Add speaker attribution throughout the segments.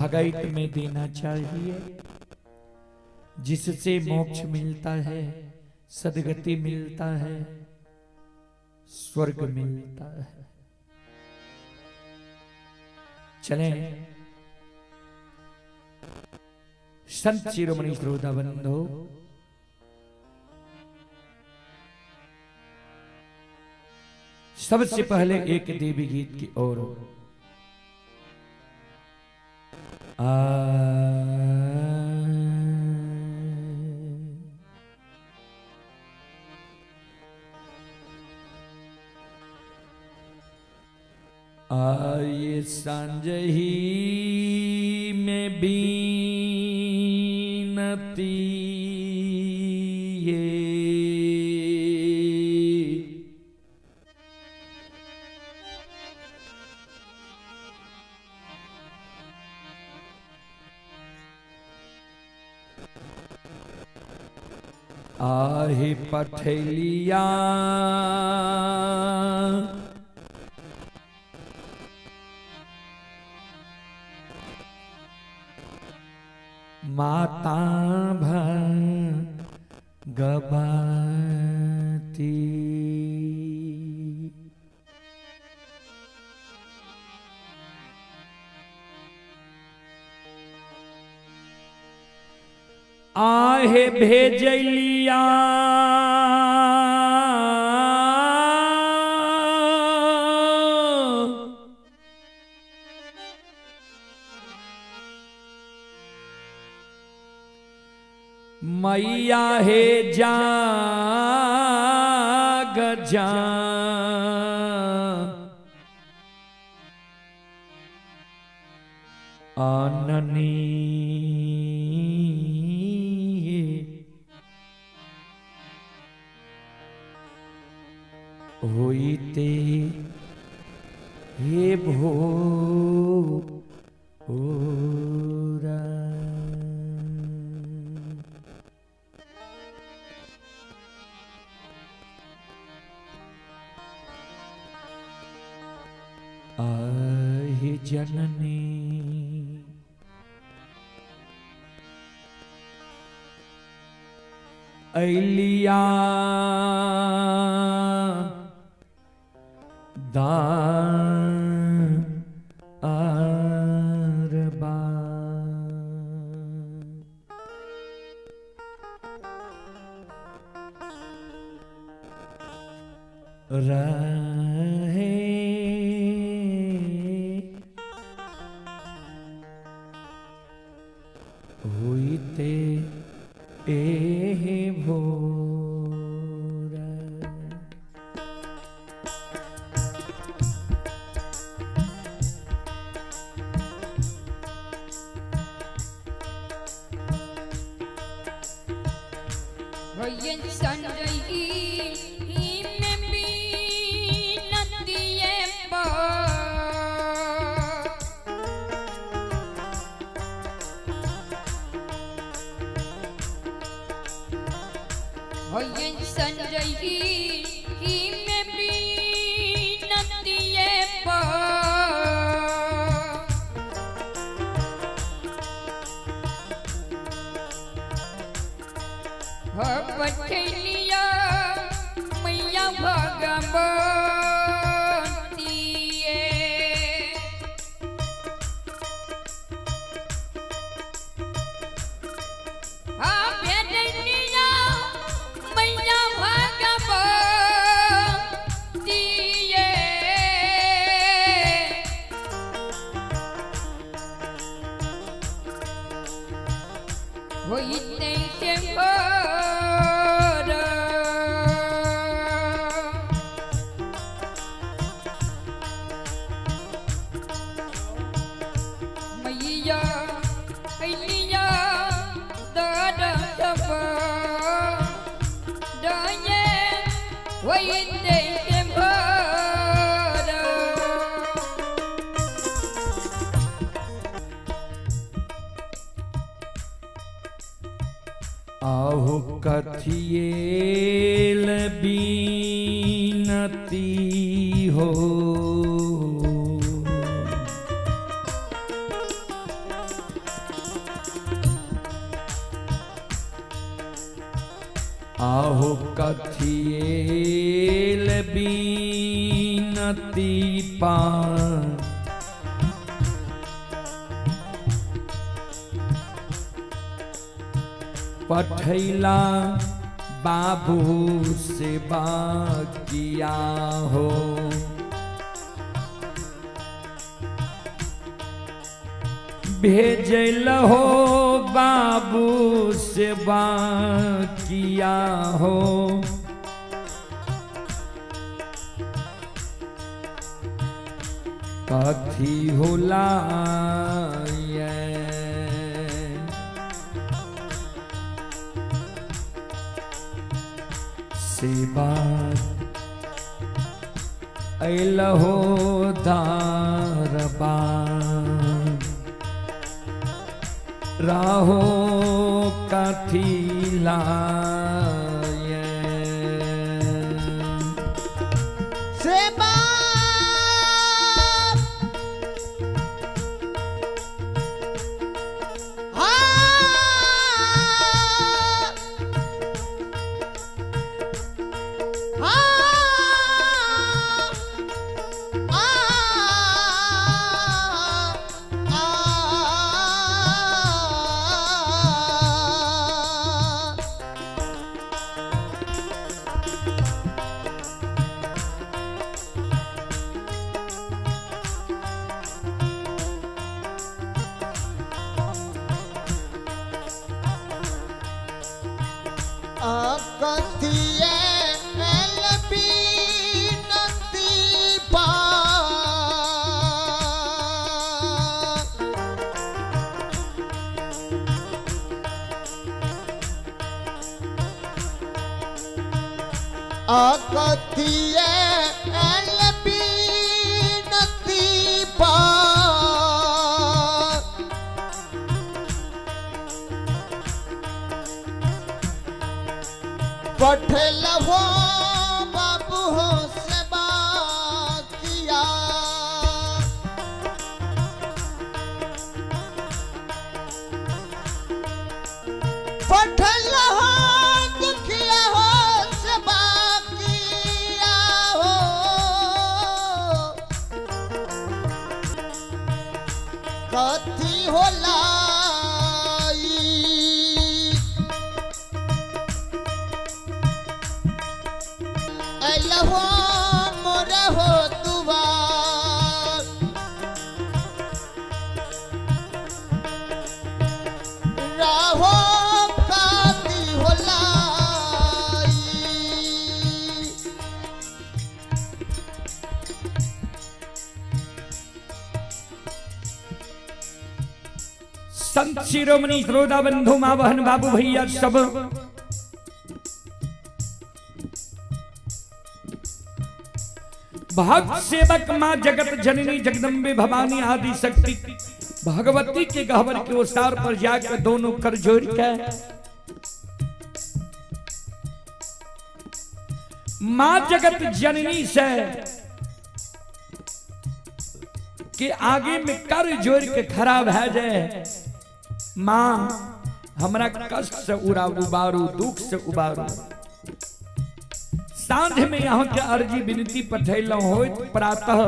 Speaker 1: भगैत में देना चाहिए, जिससे मोक्ष मिलता है, सदगति मिलता है, स्वर्ग मिलता है। चलें संत शिरोमणि श्रोता बंधो, सबसे पहले एक देवी गीत की ओर। आए सांझही में बीनती ये, आहे पठलिया माता भगवती। आहे भेजलिया मैया हे जाग जा, आननी होइते हे भो ओरा। आहे जननी ऐलिया दान अरबा, रहे होइते एहे भोर।
Speaker 2: पठलिया मैया भगवती। मैया भगवती होइते से भोर। मैया अलिया दरसब दये होइते से भोर।
Speaker 1: आहो कथिएल बीनती हो, आहो कथिएल बीनती पा पठैला बाबू से बाकिया हो। भेजल हो बाबू से बाकिया हो। कथी होला ये सेवा अइलहो दरबार राहो कथी लाए।
Speaker 3: सेवा पठल हो बाबू हो सेवा किया। पठल हो दुखिया हो सेवा किया हो। कथी होला हो मोर हो दुआर राहो काती होला।
Speaker 1: संत शिरोमणि श्रोता बंधु माँ बहन बाबू भैया सब भक्त सेवक माँ जगत जननी जगदम्बे भवानी आदि शक्ति भगवती के गहवर के ओसार पर जाकर दोनों कर जोड़ के माँ जगत जननी से के आगे में कर जोड़ के खराब है जाए। माँ हमरा कष्ट से उड़ा उबारू, दुख से उबारू। सांझ में यहाँ के अर्जी विनती पठैलहुँ होइत प्रातः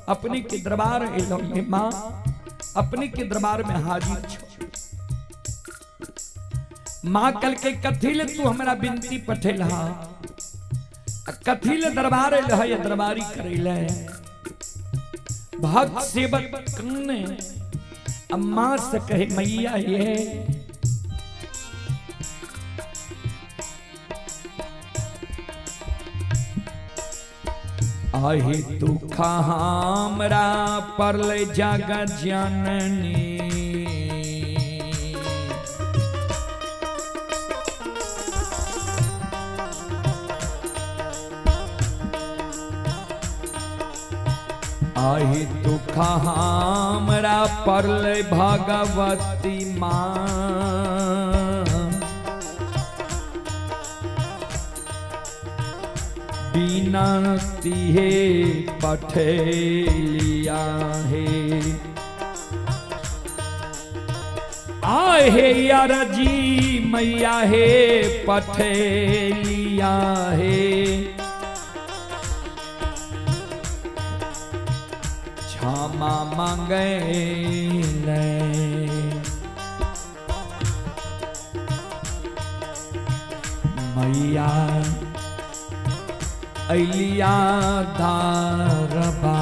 Speaker 1: अपने के दरबार एलहुँ। माँ अपने के दरबार में हाजिर छो। माँ कल के कथी ले तू हमरा विनती पठैलहा, कथी ले दरबार एलह या दरबारी करैले। भक्त सेवक कन्ने अम्मा से कहे मैया ये आही दुख हमरा परले जगत जननी। आही दुख हमरा परले भगवती माँ। बिनती हे पठेलिया हे। आय हे यार जी मैया हे पठेलिया हे, क्षमा मांगे ले। मैया अलिया दारबा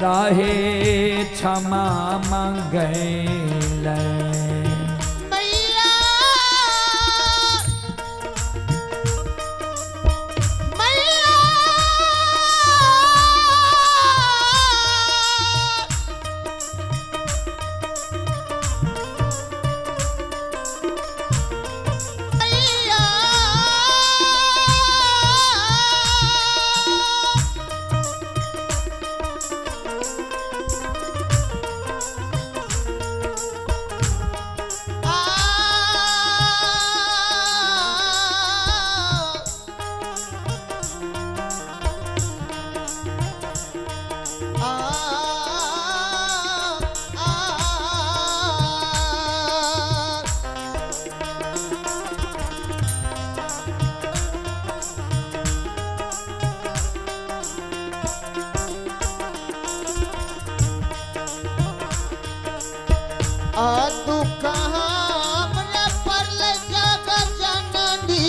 Speaker 1: राहे क्षमा मांगे ले।
Speaker 3: मैया मैया मैया आ आ आ आ तू कहाँ हमरे परल जग जननी,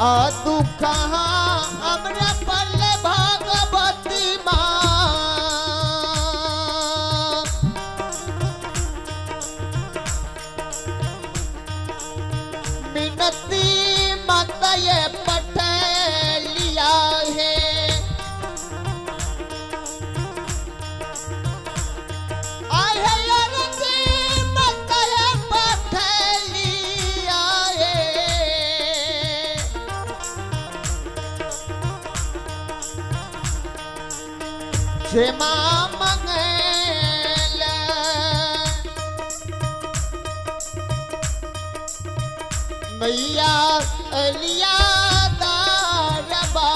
Speaker 3: आ तू कहाँ हमरे परल भगवती माँ। मिनती माता ये पठलिया है, आहे अरजी माता ये पठलिया है। क्षमा मंगल मैया अलिया दारबा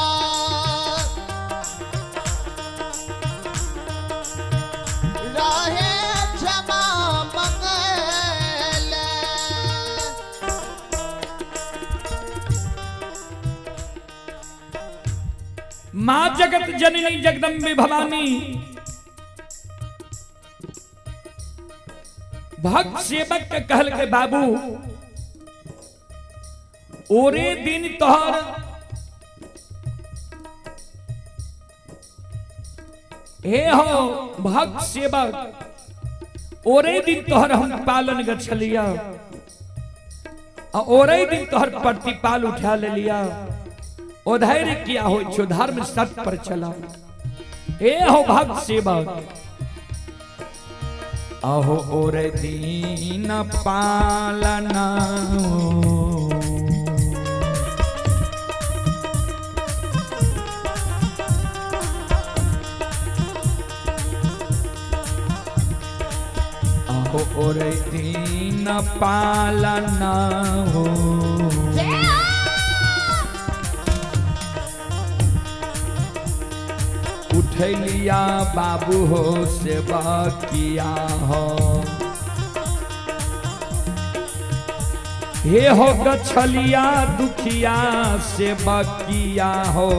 Speaker 3: राहे क्षमा मंगल।
Speaker 1: माँ जगत जननी जगदम्बे भवानी भक्त सेवक के कहल के बाबू ओरे दिन तोहर हे हो भक्त सेवक, ओरे दिन तोहर हम पालन गछलिया आ ओरे दिन तोहर प्रतिपाल उठा ले लिया। ओ धैर्य किया हो छो धर्म सत्य पर चला। हे हो भक्त सेवक, अहो ओरे दीन पालना अहो ओरे दीन पालना हो। उठलिया बाबू हो सेवा किया हो, हे हो गछलिया दुखिया सेवा किया हो।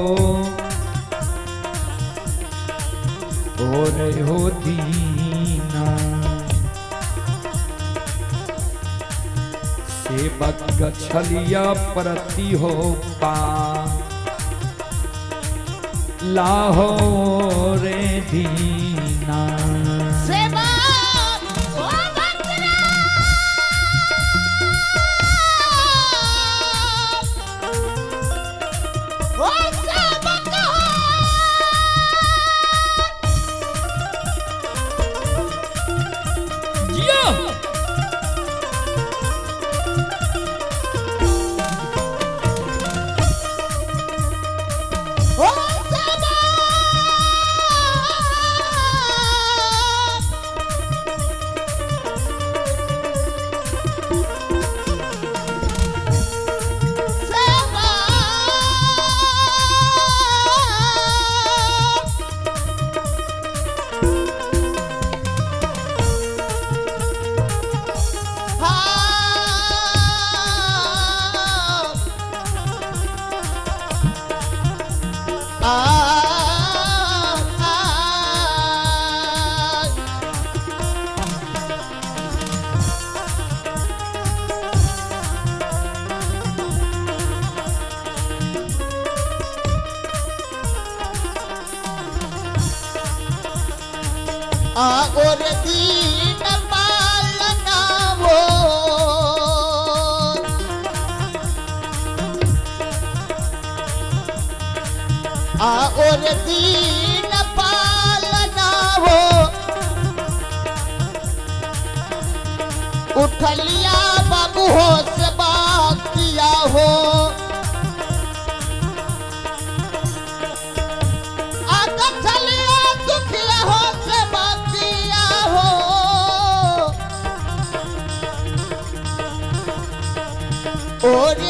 Speaker 1: ओरे हो दीना सेवक गछलिया प्रति हो पा लाहो रे दीना।
Speaker 3: सेवा ओ भक्तरा ओ सेवक हो।
Speaker 1: जियो
Speaker 3: ओ सेवा सेवक आ और दीन पालना वो। आ और दीन पालना वो उठलिया बाबू हो से बाकिया हो। आका चलिया दुखिया हो से बाकिया हो। ओरे